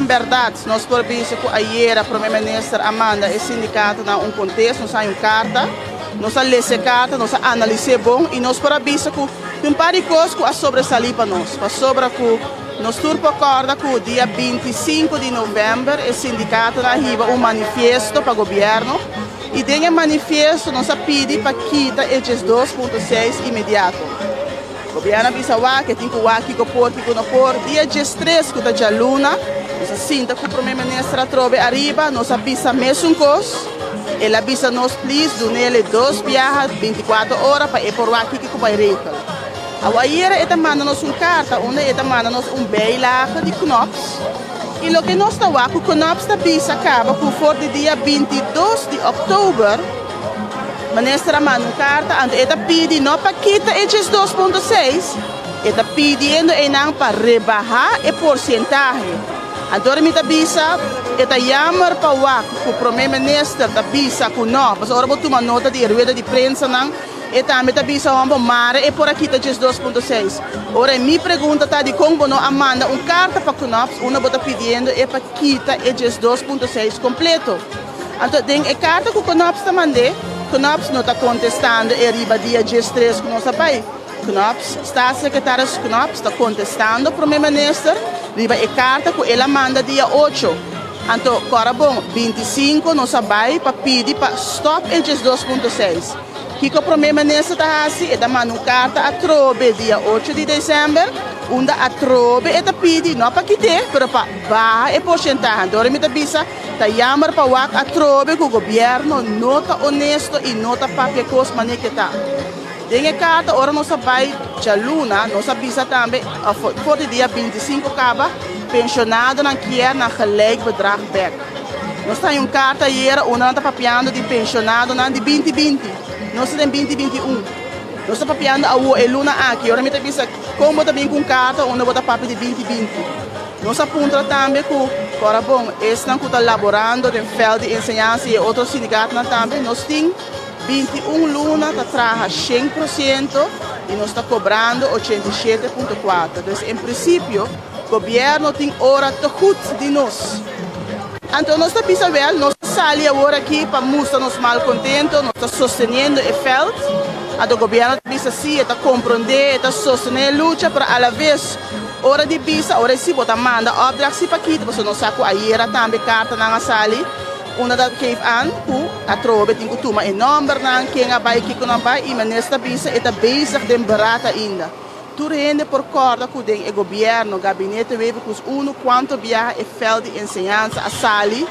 Berdad, nos por bisa cu ayera Prome Minister a manda e sindicatonan un contesta, nos a haya un carta, nos a lesa e carta, nos a analise bon y nos por a bisa cu tin un par di cos cu a sobresali pa nos, pasobra cu nos tur por corda cu dia 25 di november e sindicatonan a hiba un manifiesto pa gobierno y den e manifiesto nos a pidi pa kita e 12.6 inmediato. Gobierno a bisa wak, e tin cu wak kico por, kico no por. Dia 13, cu ta djaluna, nos a sinta cu Prome Minister atrobe ariba, nos a bisa mesun cos. El a bisa nos please dunele dos biaha 24 ora pa e por wak kico bay regel. Ayera e ta manda nos un carta, unda e ta manda nos un bijlage di Knops. Y loke nos ta wak, cu Knops ta bisa caba cu for di dia 22 di october, Minister a manda un carta, anto e ta pidi no pa kita e 2.6, e ta pidiendo einan pa rebaha e porcentahe. Anto mi ta bisa, e ta jammer pa wak cu Prome Minister ta bisa cu no, mas ora bo tuma nota di rueda di prensa nan, e tambe ta bisa hombo mare e por a kita 2.6. Ora mi pregunta ta di con bo no a manda un carta pa Knops, unda bo ta pidiendo e pa kita e 2.6 completo. Anto, den e carta cu Knops ta manda, Knops no ta contestando e riba dia 13 cu nos a bay. Knops, staatssecretaris Knops ta contestando Prome Minister riba e carta cu el a manda dia 8. Anto, ora bon, 25 nos a bay pa pidi pa stop e 2.6. Kico Prome Minister ta hasi, e ta manda un carta atrobe dia 8 di december, unda atrobe e ta pidi, no pa kit'e, pero pa baha e porcentahe. Anto, mi ta bisa, ta jammer pa wak atrobe cu gobierno no ta honesto y no ta papia cos manera cu ta. Den e carta, ora nos a bay djaluna, nos a bisa tambe, for di dia 25 caba, pensionadonan kier nan gelijk bedrag bek. Nos tin un carta ayera, unda ta papiando di pensionadonan di 2020. Nos tin 2021. Nos ta papiando awo e luna aki. Ora mi ta bisa, con bo ta bin cu carta, unda bo ta papia di 2020. Nos a puntra tambe cu, ora bon, esnan cu ta laborando den veld di enseñansa y otro sindicatonan tambe, nos tin 21 luna ta traha 100% y nos ta cobrando 87.4. Anto, en principio, gobierno tin ora te goed di nos. Anto, nos ta bisa wel, nos a sali awor aki pa mustra nos malcontento, nos ta sosteniendo e veld. E gobierno ta bisa si, ta comprende, ta sostene e lucha, pero a la vez, ora di bisa, ora si bo ta manda opdracht si pa kita, bo no sa cu ayera tambe cartanan a sali, unda ta geef aan cu atrobe tin cu tuma e nombernan, ken a bay, kico nan bay, y minister bisa e ta bezig den beraad ainda. Tur hende por corda cu den e gobierno, gabinete Wever-Croes 1, cuanto biaha e veld di enseñansa a sali,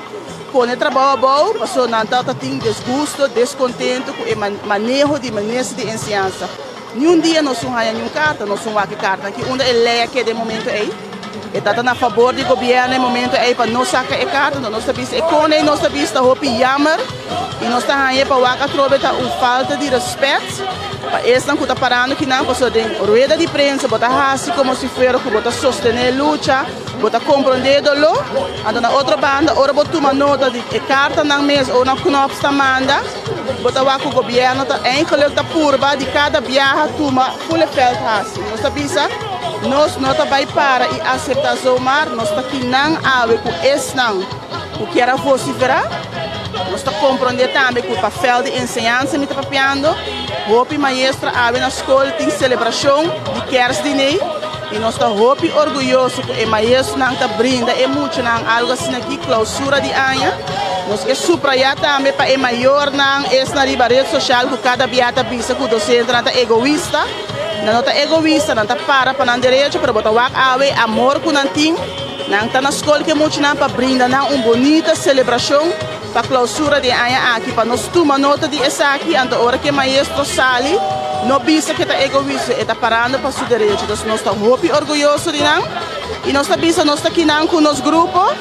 pone trabou abou, paso nan ta tin disgusto, descontento cu e maneho di minister di enseñansa. Ningun dia nos no haya ningun carta, nos no wak carta. Aki unda e ley aki den momento ey. E ta na favor di gobierno e momento ey pa no saca e carta, nos ta bisa e con ey nos ta bisa hopi jammer y nos ta haya pa wak atrobe ta un falta di respet pa esnan cu ta parando aki nan, paso den rueda di prensa bo ta hasi como si fuera cu bo ta sostene lucha, bo ta comprende dolo. Anto na otro banda, ora bo tuma nota di e cartanan mes of na Knops ta manda, bo ta wak cu gobierno ta eigenlijk ta purba di cada biaha tuma full veld hasi. Nos ta bisa, nos no ta bay para y acepta zomaar, nos ta kinan awe cu esnan cu kier vocifera. Nos ta comprende tambe cu pa veld di enseñansa mi ta papiando, hopi maestro awe na scol tin celebracion di kerstdiner y nos ta hopi orguyoso cu e maestronan ta brinda e muchanan algo asina aki clausura di aña. Nos ke subraya tambe pa e mayornan esnan riba red social cu cada biaha ta bisa cu docentenan ta egoista. Nan no ta egoista, nan ta para pa nan derecho, pero bo ta wak awe amor cu nan tin. Nan ta na scol cu e muchanan pa brinda nan un bunita celebracion pa clausura di aña aki, pa nos tuma nota di esaki, anto ora cu maestro sali, no bisa cu ta egoista, e ta parando pa su derecho. Anto nos ta hopi orguyoso di nan. Y nos ta bisa, nos ta akinan cu nos grupo.